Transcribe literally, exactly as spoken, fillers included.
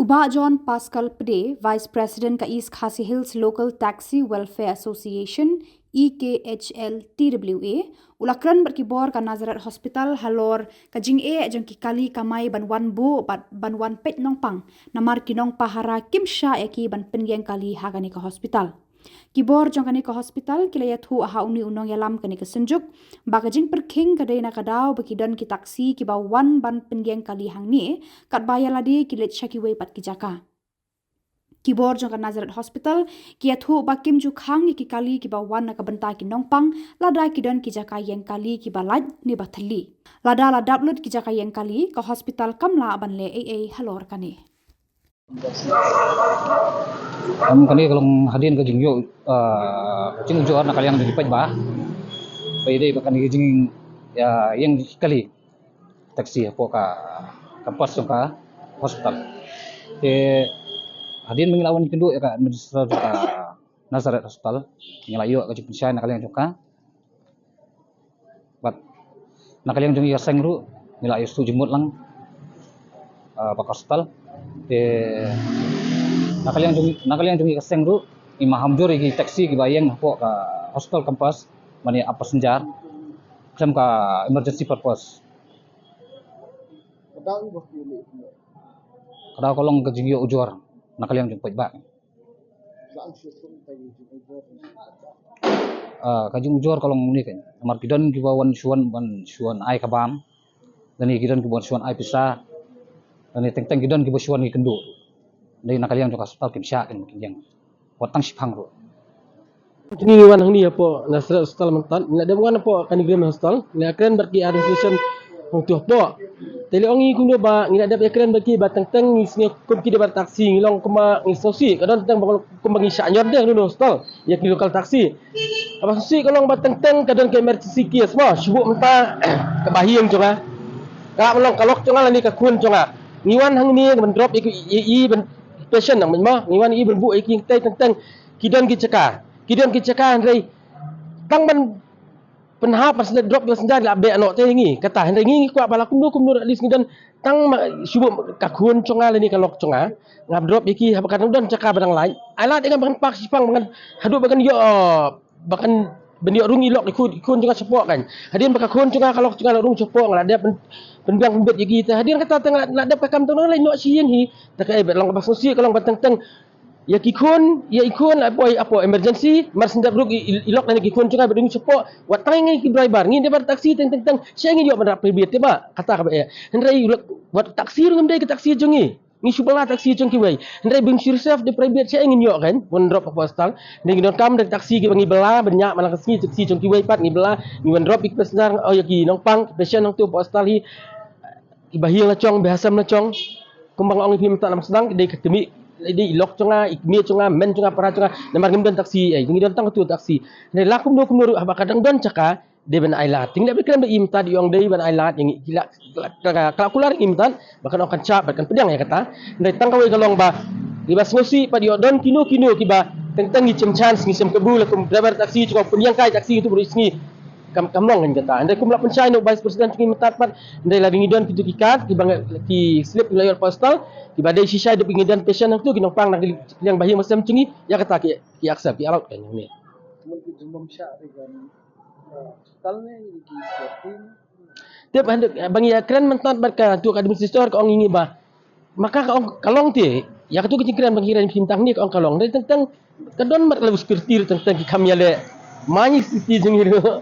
Bah John Pascal Pde, Vice President ka East Khasi Hills Local Taxi Welfare Association, E K H L T W A, u la kren bad ki bor ka Nazareth Hospital halor ka jingeh jong ki kali kamai ban wan buh bad ban wan peit nongpang, namar ki nongpahara kim shah ïa ki ban pynïeng kali ha kane ka hospital. Ki bor jong kane ka hospital ki la ïathuh ha une u nongïalam kane ka synjuk ba ka jingpyrkhing ka dei na ka daw ba ki don ki taxi kiba wan ban pynïeng kali hangne, katba ïa lade ki leit sha kiwei pat ki jaka. Ki bor jong ka Nazareth Hospital ki ïathuh ba kim ju khang ïa ki kali kiba wan na ka bynta ki nongpang lada ki don ki jaka ïeng kali kiba lait ne ba thylli. Lada la dap lut ki jaka ïeng kali, ka hospital kam lah ban leh ei ei halor kane. Em, kane ka long hadien ka jingïoh, ah, jingujor na ka liang jong ki paidbah ba ïadei bad kane ka jing, ïa, ïeng kali taxi hapoh ka campus jong ka hospital. Te hadien ba ngi la wan ïakynduh ïa ka administrator jong ka Nazareth Hospital, ngi la ïoh ka jingpynshai na ka liang jong ka. Bad na ka liang jong ngi ka seng ruh ngi la ïoh shu jingmut lang, ah, bad ka hospital. Te na ka liang jong, na ka liang jong ngi ka seng ruh, ngi maham jur ïa ki taxi kiba ïeng hapoh ka hospital campus ban ïa ap passenger khlem ka emergency purpose. Ka daw ka long ka jingïoh ujor na ka liang jong paidbah. Ah, ka jingujor ka long ne ka, namar ki don kiba wan shu wan, ban shu wan ai ka bam. Lane ki don kiba wan shu wan ai pisa. Lane teng teng ki don kiba shu wan ïakynduh. Dei na ka liang jong ka hospital kim shah kin kin ïeng. Wat tang shiphang ruh. Ngi wan hangne hapoh Nazareth Hospital mynta, ngi la dep wan hapoh kane ka Nazareth Hospital, ngi la kren bad ki administration hangto hapoh. Te lei ong ngi kumno ba ngi la dep ïakren bad ki ba teng teng ngi sngew kum ki dei bad taxi, ngi long kumba ngi sngewsih, ka don teng ba kumba ngi shah ñior de hangne hospital ïa ki local taxi. Kaba sngewsih ka long ba teng teng ka don ka emergency case mo, shu buh mynta kaba hiang jong nga. Ka long ka lok jong nga lane ka khun jong nga. Ngi wan hangne ban drop ïa ki, ïa, ïa ban patient nang mo, ngi wan ïa ban buh ïa ki teng teng. Ki don ki jaka, ki don ki jaka hynrei tang ban pynhap ba sdang drop ba sdang la beh noh te ngi kata, hynrei ngi ngi kwah ba la kumno kumno at least ngi don tang ma shu buh ka khun jong nga lane ka lok jong nga, nga drop ïa ki haba ka dang don jaka ba dang lait. Ai lad ïa nga ba ngan phah shiphang ba ngan haduh ba ngan ïoh, ba ngan ban ïoh rung ïa lok ïa khun, khun jong nga shapoh kan. Hadien ba ka khun jong nga ka lok jong nga la rung shapoh, nga la dep pyn, pynbiang pynbit ïa ki te hadien kata te nga la dep ka kam te nga la ïeh noh shi ïing hi. Te kaei ba long kaba sngewsih ka long ba teng teng ïa ki khun, ïa i khun la poi hapoh emergency, mar shu dep rung i, i, i lok lane ki khun jong nga ba dang shapoh. Wat tang ngi ki driver, ngi driver taxi teng teng teng, sha ngin ïoh ban rah private te ba kata kaba eh. Hynrei wat taxi ruh ngim dei ka taxi jong ngi. Ngi shu bylla taxi jong kiwei. Hynrei ba ngin shu reserve da private sha ngin ïoh kan ban drop hapoh hospital. Hynrei ngi donkam da taxi kiba ngi bylla ban ñiah man la ka sngi, taxi jong kiwei pat ngi bylla, ngi wan drop ïa ki passenger, oh, ïa ki nongpang, ki patient hangto hapoh hospital hi. Kiba hiang la jong, ba hasem la jong. Kumba nga ong ïa phi mynta na sdang, dei ka kmie, dei i lok jong nga, i kmie jong nga, men jong nga, para jong nga, namar ngim don taxi, eh, ngi don tang katu taxi. Hynrei la kumno kumno ruh haba ka dang don jaka, dei ban ai lad. Te ngi la bikren ba i mynta i ong dei ban ai lad ïa ngi, ki la, ki la, ki la, ki la kular ïa ngi mynta ba kan ong kan shah bad kan pdiang ïa kata. Hynrei tang kawei ka long ba ngi ba sngewsih pat ïoh don kino kino kiba teng teng ngi shem chance, ngi shem kabu la kum driver taxi jong nga, pynïeng kai taxi tu bru sngi. Kam, kam long ngi kata. Hynrei kum la pynshai na u vice president jong ngi mynta pat, hynrei la ngi don kitu ki card kiba ngi, ki slip ngi la ïoh postal kiba dei shisha dep ngi don patient hangtu, ki nongpang na ki liang ba hiang ba sem jong ngi, ïa kata ki, ki accept, ki allowed kan ngi. Tip hynrei ba ngi ïa kren mynta bad ka tu ka administrator ka ong ïa ngi ba ma ka ka ong ka long te, ïa katu ka jingkren ba ngi kren mynta hangne ka ong ka long. Hynrei teng teng ka don mat la u security ruh teng teng ki kham ïaleh. Ma ngi security jong ngi ruh.